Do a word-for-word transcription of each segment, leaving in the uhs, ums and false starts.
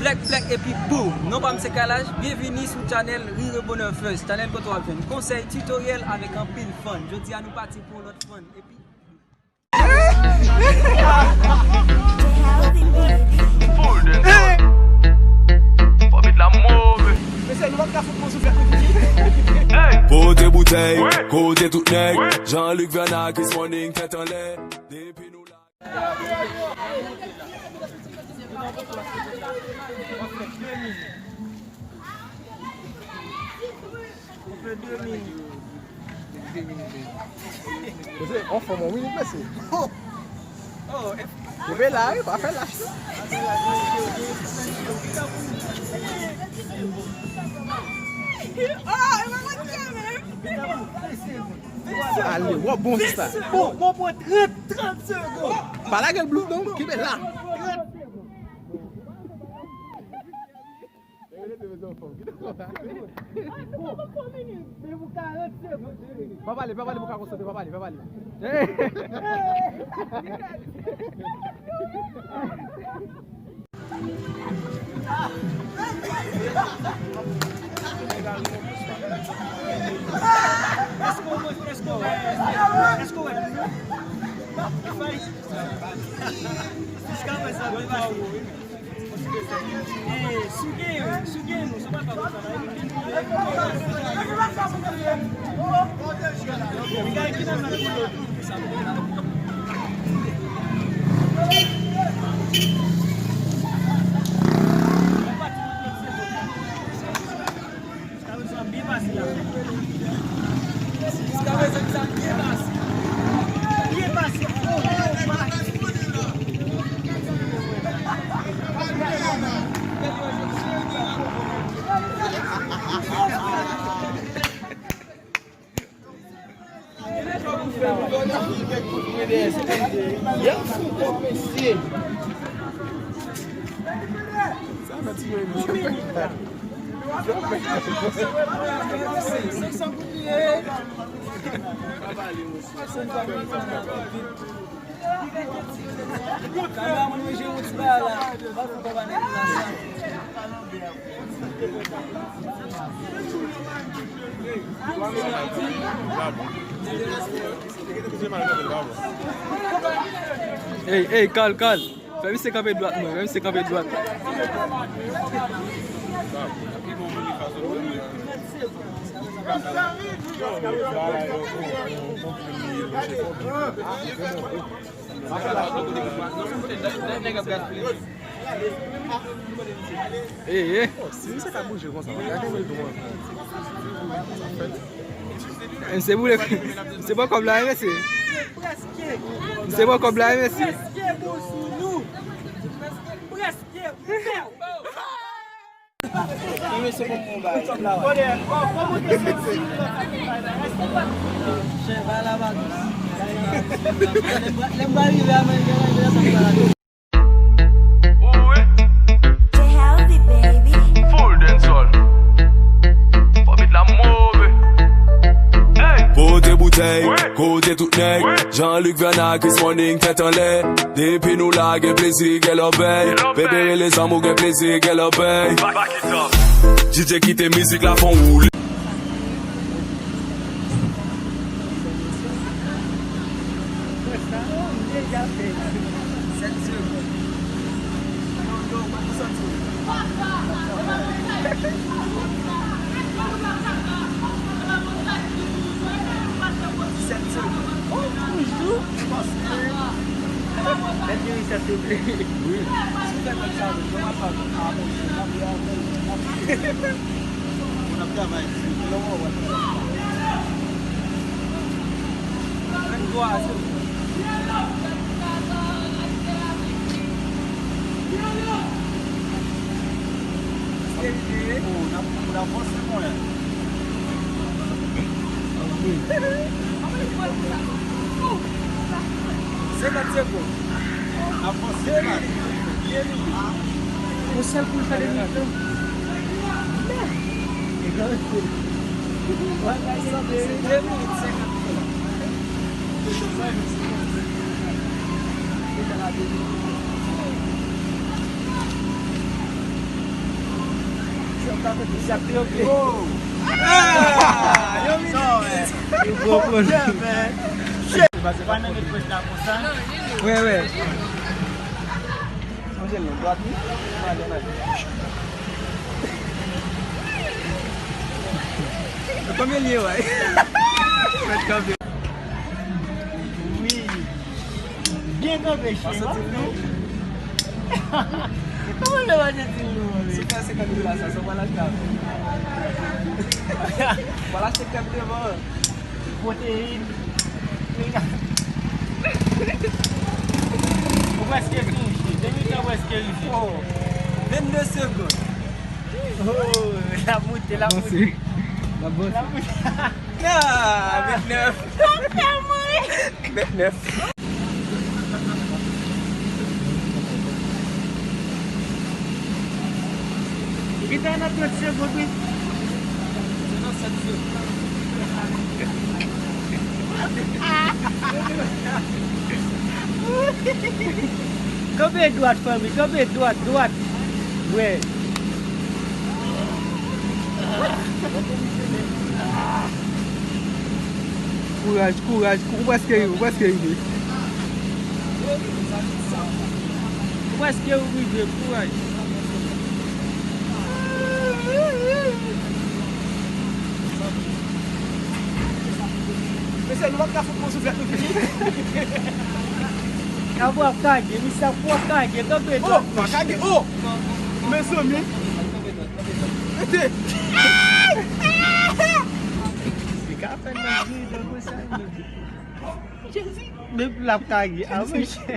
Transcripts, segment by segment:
Plèk, plèk, epi boum! Non pa m se Kalash, byenvini sou channel Rire Bonheur First, channel kote w ap jwenn konsèy, tutoriel avèk anpil fun. Jodi a nou pati pou yon lòt fun, epi Full dancehall. Fò beat la move. Mesye, nou pa ka fout mwen souflèt nou fini. Hey! Pote boutèy, kote tout nèg. Jean-Luc Vernard, Chris Morning, tèt anlè. Depi nou la. Mesye, on fò mwen wi, mesye. Kenbe la wi, pa fè lach non. Ale, w ap bon sista. Bon, bon, pran trant, trant segonn. Pa lage l blou non, kenbe la. Pa pale, pa pale, pou ka konsantre, pa pale, pa pale. Èske w wè, èske w wè, èske w wè? Jiskaprezan, mwen pa wè. Ey, ey, kal, kal. Fè misye kanpe dwat mwen, fè misye kanpe dwat. Ey, ey. Si misye ka bouje konsa, gade men dwat. Misye boule, misye pran kòb la wi mesye. Misye pran kòb la wi mesye. Full dancehall. Fò beat la move. Hey! Kote boutèy, kote tout nèg. Jean-Luc Vernard, Chris Morning, tèt anlè. Depi nou la, gen plezi, gen lòbèy. Bebe rele zanmi w, gen plezi, gen lòbèy. Back it up. D J kite mizik la fè w woule. Moun ap travay, se lè w wè w ap travay. Vennntwa, se bon. Serye? Oh, n ap, n ap avanse, mwen. Senkant segonn. Avanse, man. Yon sèl kou l fè de minit, non? De minit senkant segonn. Sa te di, sa te ok. Oh! Ah! Yo minit. Yo gwo pwoblèm. Shit! Wè, wè. Sonje l nan dwat li. Konbyen l ye, wè? Mèt kanpe. Wi. Byen kanpe, chien. Ou santi l lou? Kòman lè w a santi l lou, wi? Si w fè senkant dola sa, sa w pral achte avè l? W pral achte krèm devan an. Pwoteyin. Ou prèske fini, chien. Demi tan prèske rive. Oh, vennde segonn. Oh, l ap moute, l ap moute. L ap vanse. L ap moute. Ah, vennèf. Vennèf. Pita nan trant segonn, wi. Kanpe dwat, fanmi, kanpe dwat, dwat. Wè. Kouraj, kouraj, kou-, ou prèske rive, ou prèske rive. Ou prèske rive, kouraj. Mesye, nou p ap ka fout pran souflèt nou fini. Avwa ap kage, misye ap ap kage, kanpe dwat. Oh, pa kage, oh! Mezanmi. Rete. Li ka fè nan vide konsa, men. Jezi. Men l ap kage, a monchè.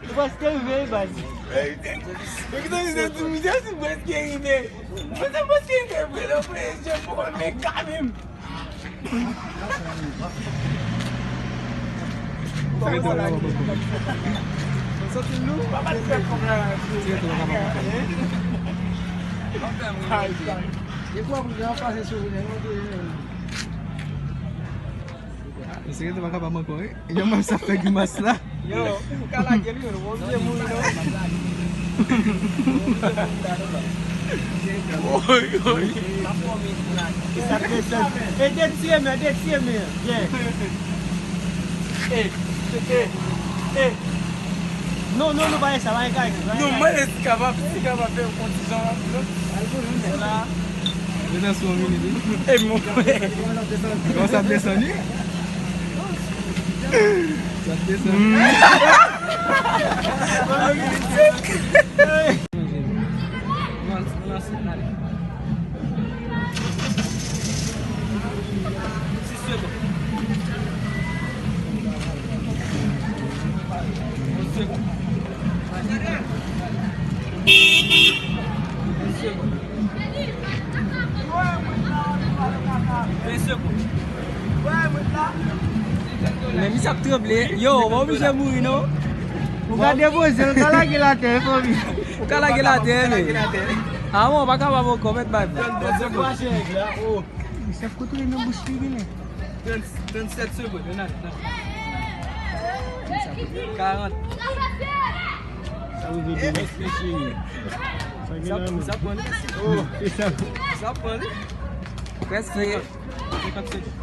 Ou prèske rive, baz. Ou ki te di misye si prèske rive. Misye prèske rive, vre, non, frè, je poko menm ka menm. Santi lou? Papa, ti fè kòb la. Ay, ay. E kwa pou jan pase sou mwen, non, te. Mesye, te pa kapab ankò, wi. Yo, menm sa fè grimas la. Yo, ou ka lage li, menm, ou oblije mouri, non? Oy, oy. E sa desann. E detire men, detire men. Byen. E, e, e. Non, non, non, pa gen sa, pa gen kay. Non, mwen, si kapab, si kapab fè yon ti jan la. Desann sou yon minit, wi. E mon frè. Kòman sa ap desann, wi? Sa ap desann. Sis segonn. Sis segonn. Ven segonn. Men misye ap tranble. Yo, w pa oblije mouri, non. Ou ka depoze l, ou ka lage l atè, fanmi. Ou ka lage l atè, men. A, bon, w pa kapab ankò, mèt bay. Misye ap kontwole nan bouch li, genlè. Trant, trannsèt segonn, ann ale, ann ale. Karant. Sa rive de mèt. Sa, sa pran li. Oh. Sa pran li. Prèske. Senkant segonn.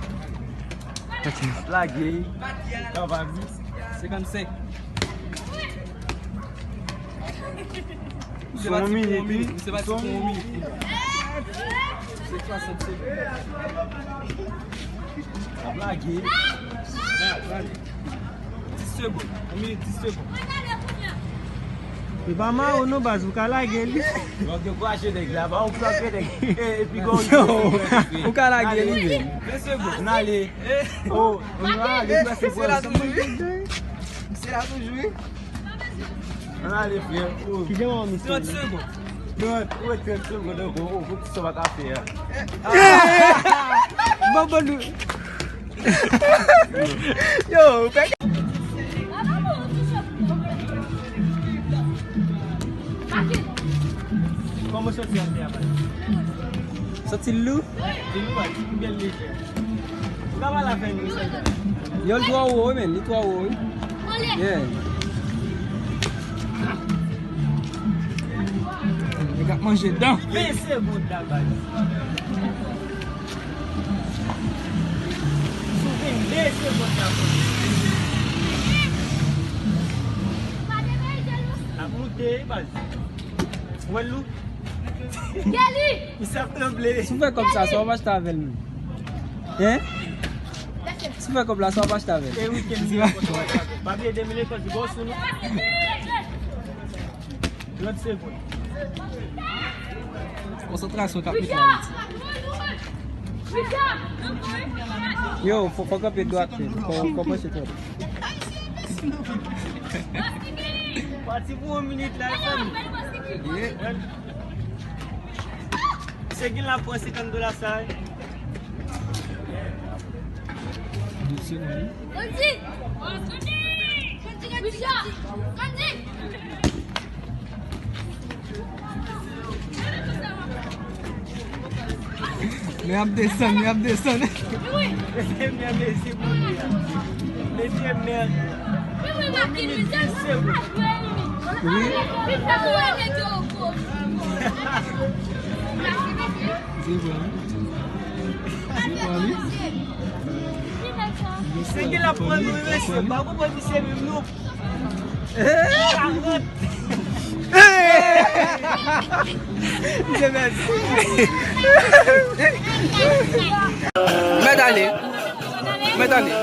Lage. Kapab. Senkannsenk. Sou yon minit, wi. Misye pati pou yon minit. Se swasant segonn. Ap lage. Dis segonn. Yon minit, dis segonn. Li pa mawon non, baz, ou ka lage li. Donk, yo kwache nèg la, pa ou flanke nèg. E, epi gon. Yo, ou ka lage li, men. Ven segonn. N ale. Oh, nou ale, nou ale. Se la toujou, wi. Ann ale, frè. Oh. Kijan w misye? Trant segonn. Trant, ou wè trant segonn ankò, oh, pou ti sa w pa ka fè a. Bon, bon, nou. Yo, pèk. Kòman w santi ap fè a, baz? Santi l lou? Li lou, wi, li byen lejè. Ou ka pale avè nou, sa. Yo, li twò wo, wi, men, li twò wo, wi. Yeah. Nèg ap manje dan. Ven segonn la, baz. Sou vennde segonn la. Ap moute, baz. Ou wè l lou? Gèli! Misye ap tranble. Si w fè kòb sa, sa w ap achte avè l menm? Hein? Si w fè kòb la, sa w ap achte avè l? E wi, ke m di w konsa. Pa bliye de mil ekòl, se bon sou nou. Trant segonn. Konsantrasyon k ap mete la. Yo, fò, fò kanpe dwat, fò, fò panche twòp. Pati pou yon minit la, e fanmi. Yeah. Se gen la pran senkant dola sa, wi. Douze segonn, wi. Grandi! Grandi, grandi, grandi! Men ap desann, men ap desann. Mesye, men, mesye, bon, mesye, men. Wi. Se bon, wi. Se bon, wi. Se ki l ap pran nou, wi, mesye. Pa konprann misye menm, non. Karant. Mèt ale. Mèt ale.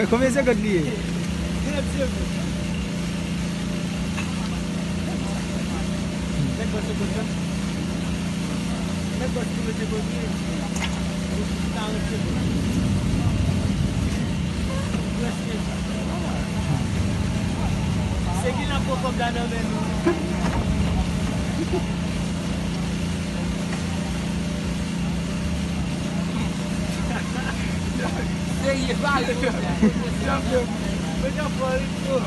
Konbyen sekond li ye? Se ki la pran kòb la nan men nou. Serye, pale. Mwen t ap fè ritmo.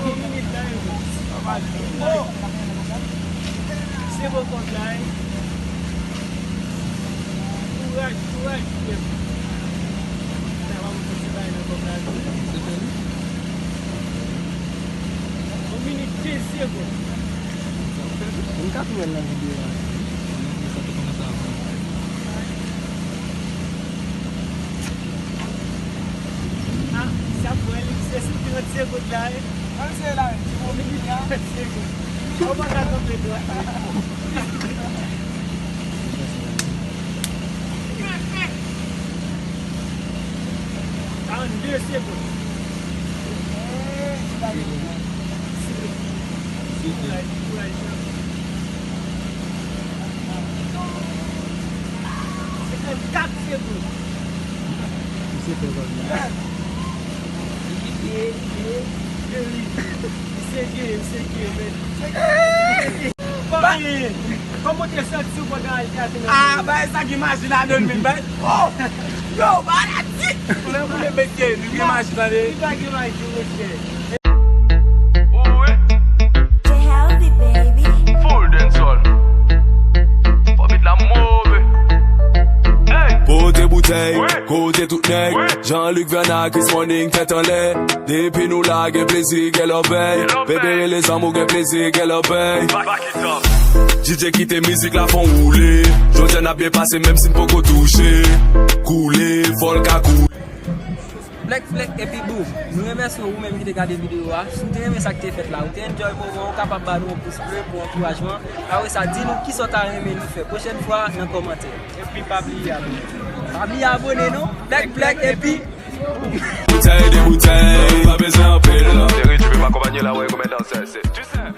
Yon minit la, yo. Se bon kòb la, wi. Kouraj, kouraj, frè m. Sa va, mwen fè ti bagay nan kòb la, wi. Yon minit, kenz segonn. Sa tou wè nan videyo a. Ah, sa pou wè li, se sou trant segonn la, wi. Trant segonn la, wi. Trant segonn. Ou pa ka kanpe dwat. Karannde segonn. Senkannkat segonn. Misye gen, misye gen, men. Kòman te santi w pandan al te atè nan... Ah, bay sa gen maji ladan l, men, bay. Oh! Yo, bay la di. Lè w boule bèk, li gen maji, tande. Li pa gen maji, monchè. J Healthy, baby. Full dancehall. Fò beat la move. Hey! Kote boutèy, wi, kote tout nèg. Wi. Jean-Luc Vernal, Chris Morning, tèt anlè. Depi nou la, gen plezi, gen lòbèy. Gen lòbèy. Bebe, rele zanmi w, gen plezi, gen lòbèy. Back, back it up. D J kite mizik la fè w woule. Jodi a n ap byen pase, menm si n poko touche. Koule, fò l ka koule. Flèk, flèk, epi boum. Nou remèsye w, ou menm ki te gade videyo a. Si w te renmen sa k te fèt la, ou te enjoy moman, ou kapab ba nou yon pous ble pou ankourajman. Apre sa, di nou kisa w ta renmen nou fè pwochèn fwa nan kòmantè. Epi pa bliye abòne. Pa bliye abòne non. Flèk, flèk, epi boum. Boutèy de boutèy, pa bezwen anpil. Seri, tu peux m'accompagner là, ouais, comme un danseur, c'est, tu sais.